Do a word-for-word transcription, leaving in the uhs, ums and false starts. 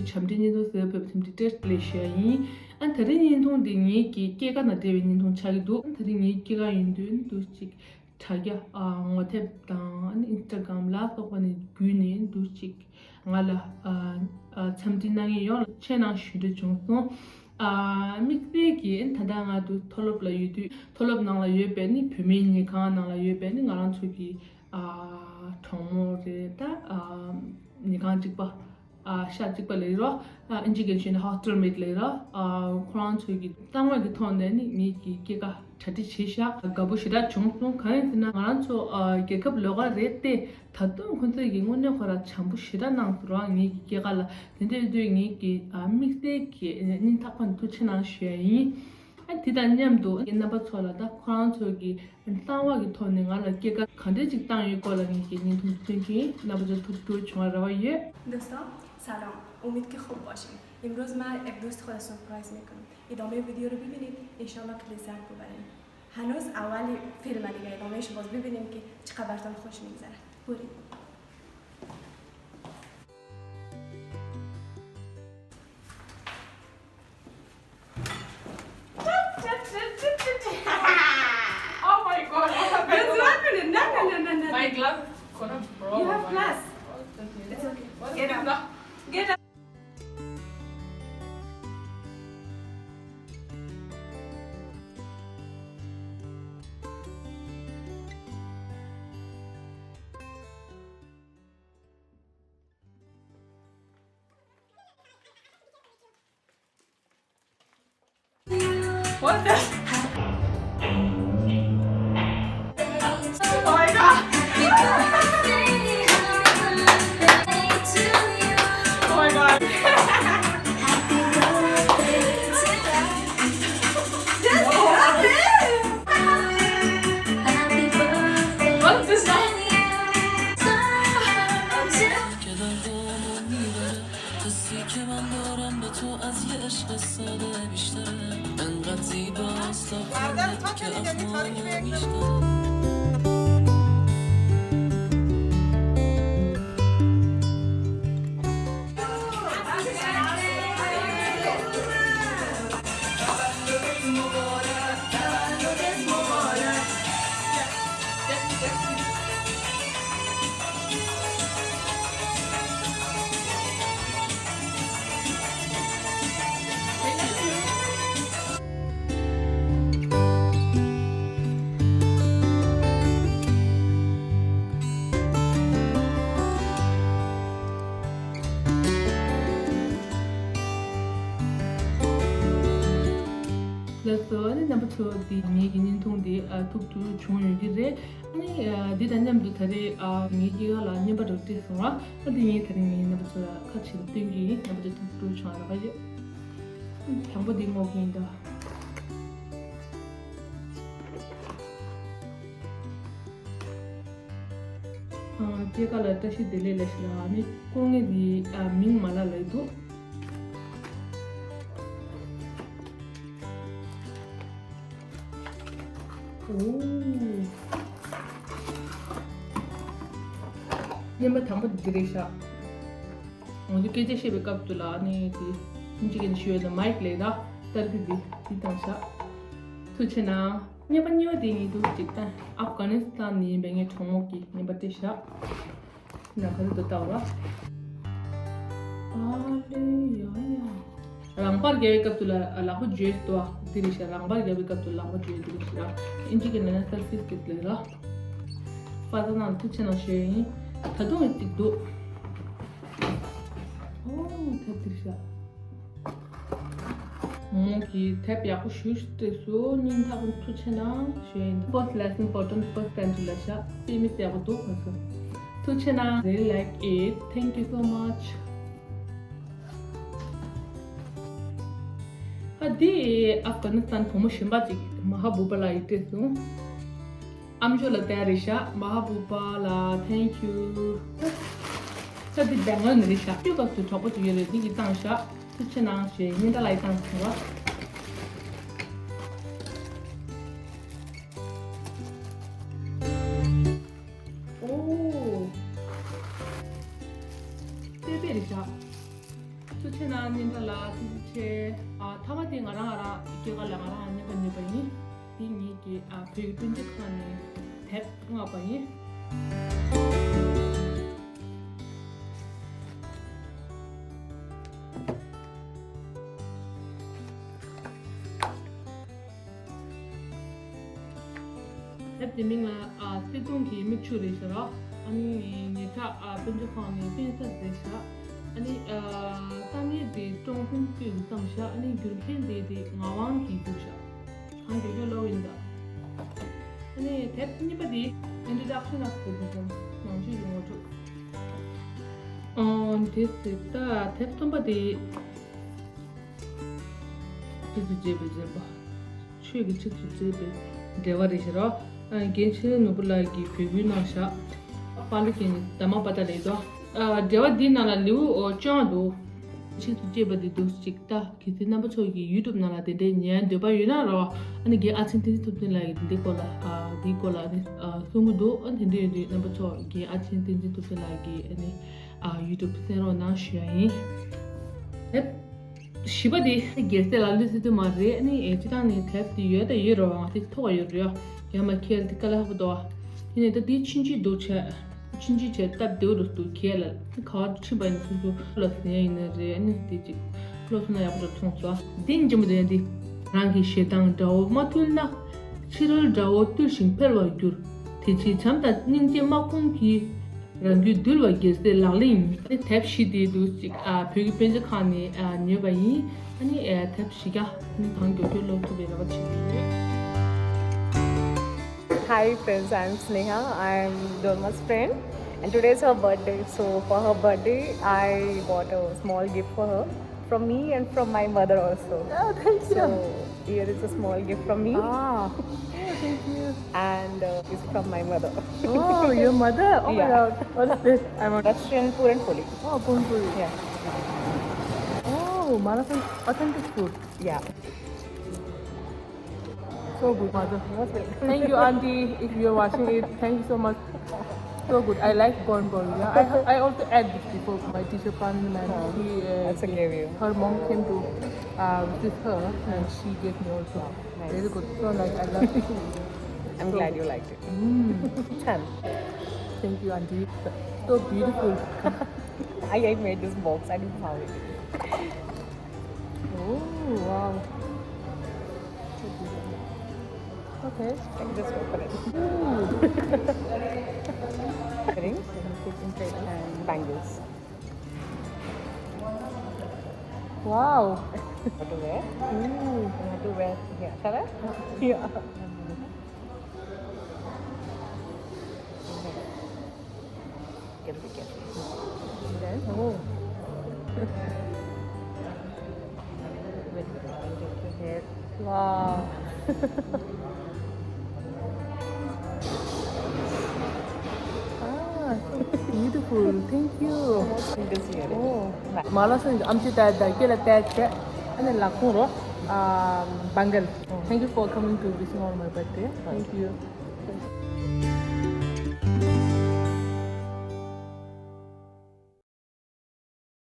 འཆམ་མཐུན་བརྙན་ཐུང་ཟེར་བའི་འཆམ་མཐུན་བཀྲ་ཤིས་བདེ་ལེགས་ཞུ་ཡ་ཡིན། ཨ་ད་རེས་བརྙན་ཐུང་འདི་ངེད་ཀྱི་སྐྱེས་སྐར་དང་འབྲེལ་བའི་བརྙན་ཐུང་ཆགས་ཀྱི་འདུག་ཨ་ད་རེས་ངེད་སྐྱེས་སྐར་ཡིན་དུས་འདུག་ཅིག་དྲ་རྒྱ་ཨ་ངོ་དེབ་དང་ཨ་ནི་ཨིན་སི་ཊ་གྷ་རམ་ལ་སོགས་པ་ནས་བརྒྱུད་ནས་འདུག་ཅིག་ང་ལ་ཨ་ཨ་འཆམ་མཐུན་གནང་མཁན་ཡོངས་ལ་ཆེད་གནང་ཞུ་འདོད་བྱུང་སོང་། ཨ་དམིགས་བསལ་གྱིས་ད་ལྟ་ང་འདུག་མཐོ་སློབ་ལ་ཡོད་དུས་མཐོ་སློབ་ནང་ལ་ཡོད་པའི་ནི་བུད་མེད་ཉལ་ཁང་ནང་ལ་ཡོད་པའི་ནི་ང་རང་ཚོ་གི་ཨ་གྲོགས་མོ་རེད་ད། ཨ་ཉལ་ཁང་གཅིག་པ། ཨ་ཤག་གཅིག་པ་ལབ་ཀྱི་རེད། ཨ་ཨིན་ཇི་སྐད་ནས་ཞུས་ན་ཧོ་སི་ཊེལ་མེཊ་ལབ་ཀྱི་རེད། ཨ་ཁོ་རང་ཚོའི་གི་གསང་བ་གི་ཐོག་ནས་ནི་ངེད་ཀྱི་སྐྱེས་སྐར་གྲ་སྒྲིག་བྱས་ཤག་དགའ་པོ་ཞེ་དྲག་བྱུང་སོང་། གང་ཡིན་ཟེར་ན་ང་རང་ཚོ་ཨ་རྒྱལ་ཁབ་ལོགས་ཀ་རེད་དེ། ད་དུང་ཁོ་ཚོས་ཀྱི་དངོས་གནས་ཁོ་རང་བྱམས་པོ་ཞེ་དྲག་གནང་སོང་ར། ངེད་ཀྱི་སྐྱེས་སྐར་ལ་དེ་འདྲ་ཡོད་དུས་ངེད་ཀྱི་ཨ་དམིགས་བསལ་གྱི་སྙིང་ཐག་པ་ནས་ཐུགས་རྗེ་གནང་ཞུ་ཡ་ཡིན། ཨ་དེ་དང་མཉམ་དུ་ངས་རྣམ་པ་ཚོ་ལ་ད་ཁོ་རང་ཚོ་གི་གསང་བ་གི་ཐོག་ནས་ང་ལ་སྐྱེས་སྐར་ག་འདྲ་ཅིག་བཏང་ཡོད་སྐོར་ལ་ངེད་ཀྱི་བརྙན་ཐུང་སྟོན་གྱི་ཡིན། རྣམ་པ་ཚོ་ཐུགས་སྐྱོ་བྱུང་བ་རེ་བ་ཡོད། دوستان سلام، امید که خوب باشین. امروز من یک دوست خود را سورپرایز می‌کنم. ادامهٔ ویدیو رو ببینید، انشالله که لذت ببرین. هنوز اول فیلم دیگه، ادامه‌ش باز ببینیم که چقدر براتون خوش می‌گذره. بریم. Oh my God, what happened? Just one minute. No, no, no, no, no. My glass gonna broke. You have glass. It's okay. Get up. Get up. What the? Oh my God. Oh my God. What is this? ལགས་སོ། ཨ་ནི་རྣམ་པ་ཚོ་འདི་ངེད་ཀྱི་བརྙན་ཐུང་འདི་ཨ་ཐུགས་སུ་བྱུང་ཡོད་ཀྱི་རེད། ཨ་ནི་ཨ་འདི་དང་མཉམ་དུ་ད་རེས་ཨ་ངའི་སྐྱེས་སྐར་ལ་རྔན་པ་འདྲ་སྤྲད་སོང་ར། ཨ་འདི་ངས་ད་རེས་ངའི་རྣམ་པ་ཚོ་ལ་ཁ་ཕྱེ་ནས་སྟོན་གྱི་ཡིན། རྣམ་པ་ཚོ་ཐུགས་སུ་བྱུང་བ་རག་ག་ཡོད། དང་པོ་འདི་སྔོག་གི་ཡིན་ད། ཨ་སྐྱེས་སྐར་ལ་བཀྲ་ཤིས་བདེ་ལེགས་ལབ་ཤག་ལ། ཨ་ནི་སྐུ་ངལ་འདི་ཨ་མིང་མ་ལ་ལབ་འདུག་ཨོ། རྔན་པ་དང་པོ་འདི་རེད་ཤག་ང་ཚོ་སྐད་ཆ་བཤད་པའི་སྐབས་དུ་ལ་ཨ་ནི་དེ་ཨིན་ཇི་སྐད་ནས་ཞུ་ཡ་ན་མའིག་ལབ་ད། ཏར་ཕི་འདི་འདི་བཏང་ཤག་ཐུགས་རྗེ་གནང་། རྔན་པ་གཉིས་པ་དེ་ངས་འདུག་ཅིག་ད་ཨབ་གྷ་ནི་སི་ཐན་ནས་ཡིན་པའི་ངའི་གྲོགས་མོ་གིས་རྔན་པ་སྤྲད་ཤག་ན་ག་རེ་འདུག་ལྟ་བ། ཨ་ལེ་ཡ་ཡ། རང་དཔར་རྒྱག་པའི་སྐབས་དུ་ལ་ལག་པ་འཇུས་འདུག་བ། འདི་རེད་ཤག་རང་དཔར་རྒྱག་པའི་སྐབས་དུ་ལག་པ་འཇུས་འདི་རེད་ཤག་ཨིན་ཇི་སྐད་ནས་ན་སེལ་ཕི་སི་ཊིག་ལབ་ར། ཕ་ས་ནང་ཐུགས་རྗེ་གནང་ཞུ་ཡ་ཡིན། ད་དུང་ཡང་གཅིག་འདུག་ཨོ་ཐབས་འདི་རེད་ཤག་མོ་གིས་དེབ་ཡག་པོ་ཞེ་པོ་ཞིག་སྤྲད་སོང་། སྙིང་ཐག་པ་ནས་ཐུགས་རྗེ་གནང་ཞུ་ཡ་ཡིན། First lesson button first time ལབ་ཤག་དཔེ་མི་སྲིད་ཡག་པོ་འདུག་ང་ཚོ། ཐུགས་རྗེ་གནང་། Really like it. Thank you so much. ཨ་འདི་ཨབ་གྷ་ནི་སི་ཐན་བུ་མོ་གཞན་པ་ཅིག་མ་ཧ་བུ་པ་ལགས་ཡིས་སྤྲད་སོང་། ཨ་མཆོག་ལ་བལྟས་རེད་ཤག་མ་ཧ་བུ་པ་ལགས། Thank you. ད་འདི་སྦེང་ལོར་ནས་རེད་ཤག་དུས་སྐབས་སུ་གྲོགས་པོ་ཅིག་ཡོད་རེད། འདི་གིས་བཏང་ཤག་ཐུགས་རྗེ་གནང་ཞེས་ཉིན་ཏ་ལགས་ཀྱིས་བཏང་སོང་བ། ཨོ། དཔེ་དཔེ་རེད་ཤག་ཐུགས་རྗེ་གནང་། སྙན་གྲགས་ལགས་ཐུགས་རྗེ་ཆེ། ཨ་མཐའ་མ་དེ་ང་རང་ང་རང་སྐྱེས་སྐར་ལ་ང་རང་ང་རྙེད་པ་ཉོས་པ་ཡིན། དེ་ངེད་ཀྱི་ཨ་བོད་ཀྱི་སྤུན་མཆེད་ཁང་ནས་དེབ་མངགས་པ་ཡིན། དེབ་དེ་མིང་ལ་ཨ་བརྩེ་དུང་གི་མིག་ཆུ་རེད་ཤག་ར། ཨ་ནི་ངེད་ཅག་ཨ་སྤུན་མཆེད་ཁང་ནས་སྤུན་ཟླ་རེད་ཤག་ཨ་ནི་ཨ་གཏམ་ངན་དེ་ཀྲོང་ཧྥུན་པོས་བརྩམས་ཤག་ཨ་ནི་བསྒྱུར་མཁན་དེ་དེ་ངག་དབང་གིས་བསྒྱུར་ཤག་གང་མགྱོགས་མགྱོགས་ཀློག་ཡིན་ད། ཨ་ནི་དེབ་གཉིས་པ་དེ་Introduction of Buddhism ནང་ཆོས་ཀྱི་ངོ་སྤྲོད། ཨོ་དེ་ཟེར་ད། དེབ་གསུམ་པ་དེ། ཆོས་སུ་བཅས་པའི་མཛད་པ། ཆོས་ཀྱི་ཆོས་སུ་བཅས་པའི་འགྲེལ་པ་རེད་ཤག་ར། རྒན་ཆོས་སྒྲོན་ནོར་བུ་ལགས་ཀྱིས་བོད་བསྒྱུར་གནང་ཤག་དཔལ་ལྡན་གྱི་དྷརྨ་པ་ཏཱ་ལ་ཡིན་དོ། འགྲེལ་པ་འདིའི་ནང་ལ་ལེའུ་བཅོ་ལྔ་འདུག་ཆོས་སུ་བཅས་པ་འདི་འདུག་ཅིག་ལྟ། གལ་སྲིད་རྣམ་པ་ཚོ་གིས་YouTube་ནང་ལ་དེ་འདྲའི་ཉན་འདོད་པ་ཡོད་ན་ར། ཨ་ནི་རྒན་ཨ་ཆེན་བསྟན་འཛིན་ཐུབ་བསྟན་ལགས་ཀྱིས་འདི་སྐོར་ལ་ཨ་འདིའི་སྐོར་ལ་ཨ་ནི་ཨ་གསུང་གི་འདུག་ཨ་ནི་དེ་འདྲ་ཡོད་དུས་རྣམ་པ་ཚོ་རྒན་ཨ་ཆེན་བསྟན་འཛིན་ཐུབ་བསྟན་ལགས་ཀྱི་ཨ་ནི་ཨ་YouTube་གསན་རོགས་གནང་ཞུ་ཡ་ཡིན། དེབ་བཞི་པ་དེ་རྒྱལ་སྲས་ལག་ལེན་ཟེར་དུས་མ་རེད། ཨ་ནི་ཨེ་སྤྱིར་བཏང་ནས་དེབ་དེ་ཡོད་དང་ཡོད་རེད་བ། ང་དེ་ཐོག་ཡོད་རེད་ཡ། ཡ་མ་ཁྱེར་དེ་དཀའ་ལས་ཁག་པོ་འདུག་བ། དེ་ནས་ད་དེ་ཕྱིན་ཅི་ལོག་བྱས། ཕྱིན་ཅི་བྱས་སྟབས་བདེ་བོ་རུ་འདུག་གས་ལ། ཁ་བ་ཕྱིན་པ་ཡིན་སོ་སོ་ལ་ཟིན་ཡ་ཡིན་ན་རེད། ཨ་ནི་དེ་ཅིག་ཀློག་སོང་ན་ཡག་པོ་འདྲ་མཐོང་སོང་། དེ་ཡིན་གཅིག་མོ་དེ་ཡིན་དེ། རང་གི་ཞེ་སྡང་དགྲ་བོ་མ་ཐུལ་ན། ཕྱི་རོལ་དགྲ་བོ་བཏུལ་ཞིང་འཕེལ་བར་འགྱུར། དེ་ཕྱིར་བྱམས་དང་སྙིང་རྗེ་དམག་དཔུང་གིས། རང་རྒྱུད་འདུལ་བ་རྒྱལ་སྲས་ལག་ལེན་ཡིན། ཨ་ནི་དེབ་བཞི་དེ་འདུག་ཅིག་ཨ་བོད་ཀྱི་སྤུན་མཆེད་ཁང་ནས་ཨ་ཉོས་པ་ཡིན། ཨ་ནི་ཨ་དེབ་བཞི་ཀ་ནི་གང་མགྱོགས་མགྱོགས་ཀློག་ཐུབ་པའི་རེ་བ་བྱེད་ཀྱི་ཡོད། Hi friends, I'm Sneha. I'm Dolma's friend, and today is her birthday. So for her birthday, I bought a small gift for her from me and from my mother also. Oh, thank you. So here is a small gift from me. Ah, oh, thank you. And uh, it's from my mother. Oh, your mother? Oh my God. What is this? I want Russian puran poli. Oh, puran poli. Yeah. Oh, Maharashtrian authentic food. Yeah. So good, mother. Most welcome. Thank you, auntie. If you're watching it, thank you so much. So good. I like corn curry. Yeah, I, I also ate this before. My teacher Paniman, she uh, also gave you. Her mom came to uh, visit her, and she gave me also. Nice. Very good. So nice. I love it. I'm glad you liked it. Mm. Chan. Thank you, auntie. So beautiful. I, I made this box. I don't know how it is. Oh, wow. Okay. Let me just open it. Ooh. Ring and bangles. Wow. How to wear? Ooh. You have to wear here. Shall I? Yeah. Get a bit careful. Then, oh. Wait, wait, wait, wait, wait. Wow. Ah, so beautiful. Thank you. This year. Oh. Maharashtra, आमची तयार, केला तयार छे। And then लाखों रो, um, bangle. Thank you for coming to wishing on my birthday. Thank you.